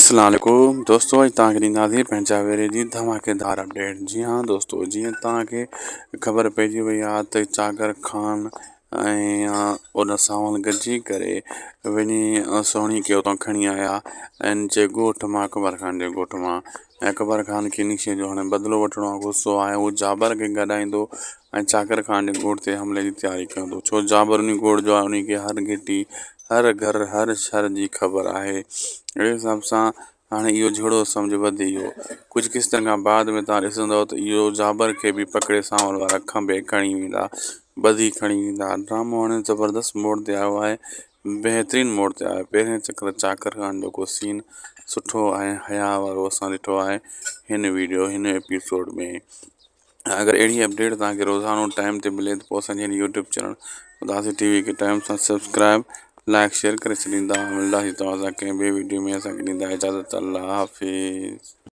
اسلام عليڪم دوستو اڄ توهان کي ڏينداسين پنهنجا ويري جي ڌماڪيدار اپڊيٽ جي ها دوستو جيئن توهان کي خبر پئجي وئي آهي ته چاڪر خان ۽ ان ساون گڏجي ڪري وڃي سهڻي کي اتان کڻي آيا ۽ جي ڳوٺ مان اڪبر خان جي ڳوٺ مان ۽ اڪبر خان کي انهي شيء جو هاڻي بدلو وٺڻو آهي غصو آهي هو جابر کي گڏائيندو ۽ چاڪر خان جي ڳوٺ تي حملي جي تياري ڪندو ڇو جابر انهي ڳوٺ جو آهي انهي کي هر گهٽي هر گهر هر شھر جي خبر آهي. اهڙي حساب سان هاڻي اهو جھيڙو سمجهه وڌي ويو. ڪجهه قسطن کان بعد ۾ توهان ڏسندؤ ته اهو جابر کي به پڪڙي سانول وارا کنڀي کڻي ويندا، ٻڌي کڻي ويندا. ڊرامو هاڻي زبردست موڙ تي آيو آهي. بهترين موڙ تي آيو آهي. پهرين چڪر چاڪر خان جو ڪو سين سٺو ۽ حياء وارو اسان ڏٺو آهي هن ويڊيو هن ايپيسوڊ ۾. اگر اهڙي اپڊيٽ توهان کي روزانو ٽائيم تي ملي ته پوء اسان جي هن يوٽيوب چينل اداسي ٽي وي کي ٽائيم سان سبسڪرائب لائڪ شيئر ڪري ڇڏيندا ملنداسين توهان سان ڪنهن ٻي ويڊيو ۾ اسان کي ڏيندا اجازت الله حافظ.